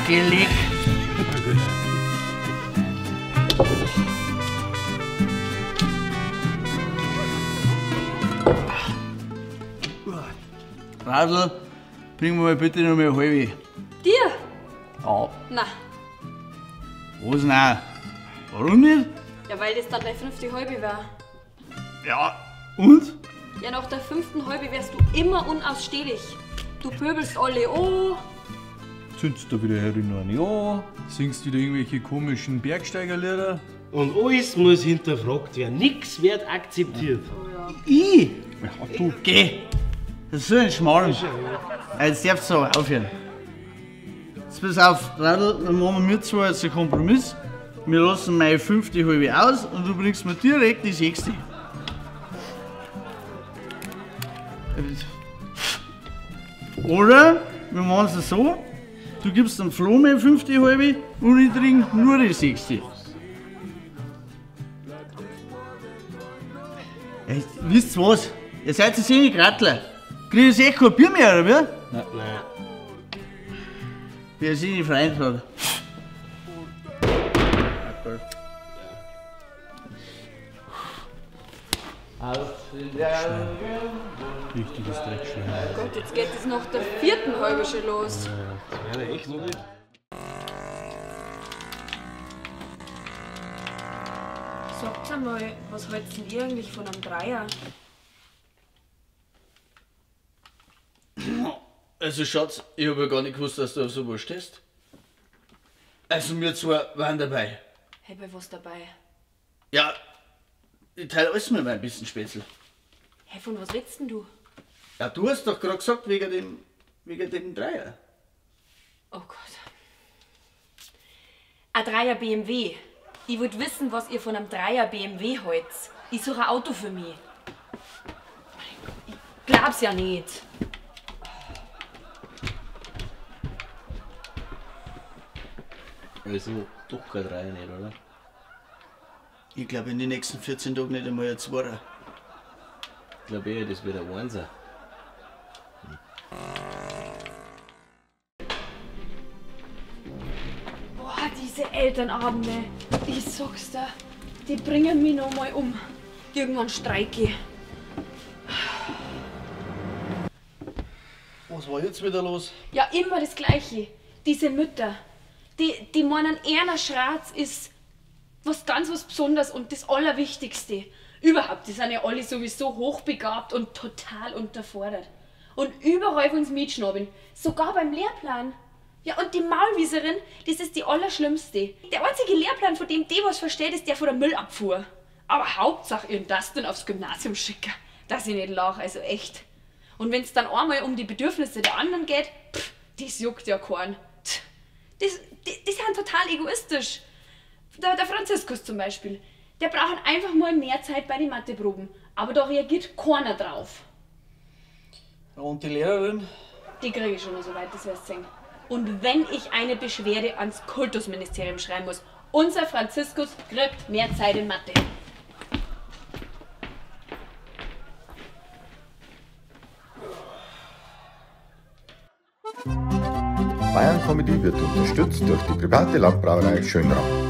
Geleck. Radl, bring mir mal bitte noch mal eine halbe. Dir? Ja. Nein. Was nein? Warum nicht? Ja, weil das dann deine fünfte Halbe war. Ja, und? Ja, nach der fünften Halbe wärst du immer unausstehlich. Du pöbelst alle an. Zündst du wieder herin ein an, singst wieder irgendwelche komischen Bergsteigerlieder. Und alles muss hinterfragt werden, nix wird akzeptiert. Oh ja. Ich? Ja, du, geh! Das ist so ein Schmarrn. Jetzt darfst du aber aufhören. Jetzt pass auf, Radl, dann machen wir zwei jetzt einen Kompromiss. Wir lassen meine fünfte halbe aus und du bringst mir direkt die sechste. Oder wir machen es so, du gibst dem Flo meine fünfte halbe und ich trinke nur die sechste. Ey, wisst ihr was? Ihr seid jetzt eh nicht Grattler. Krieg ich echt kein Bier mehr, oder wie? Nein. Nein. Wer sich nicht Freund hat. Richtiges Dreckschwein. Oh Gott, jetzt geht es nach der vierten halbe schon los. Das wäre echt noch nicht. Sagt einmal, was haltet denn ihr eigentlich von einem Dreier? Also Schatz, ich hab ja gar nicht gewusst, dass du auf sowas stehst. Also wir zwei waren dabei. Hey, bei was dabei? Ja, ich teile alles mit meinem bisschen Spätzle. Hey, von was redst denn du? Ja, du hast doch gerade gesagt, wegen dem Dreier. Oh Gott. Ein Dreier BMW. Ich wollt wissen, was ihr von einem Dreier BMW haltet. Ich suche ein Auto für mich. Ich glaub's ja nicht. Also doch kein Dreier nicht, oder? Ich glaube in den nächsten 14 Tagen nicht einmal ein Zweier. Ich glaube eher, das wird ein Einser. Boah, diese Elternabende, ich sag's dir, die bringen mich noch mal um. Irgendwann streike ich. Was war jetzt wieder los? Ja, immer das Gleiche. Diese Mütter, die meinen, Erna Schratz ist was ganz was Besonderes und das Allerwichtigste. Überhaupt, die sind ja alle sowieso hochbegabt und total unterfordert. Und überall wollen sie mitschnabeln, sogar beim Lehrplan. Ja, und die Maulwieserin, das ist die Allerschlimmste. Der einzige Lehrplan, von dem die was versteht, ist der von der Müllabfuhr. Aber Hauptsache, ihren das dann aufs Gymnasium schicken, dass ich nicht lache, also echt. Und wenn's dann einmal um die Bedürfnisse der anderen geht, pff, das juckt ja keinen. Die sind total egoistisch. Der Franziskus zum Beispiel, der braucht einfach mal mehr Zeit bei den Matheproben. Aber da reagiert keiner drauf. Und die Lehrerin? Die kriege ich schon noch so weit, das wirst du sehen. Und wenn ich eine Beschwerde ans Kultusministerium schreiben muss, unser Franziskus kriegt mehr Zeit in Mathe. Bayern Comedy wird unterstützt durch die private Landbrauerei Schönram.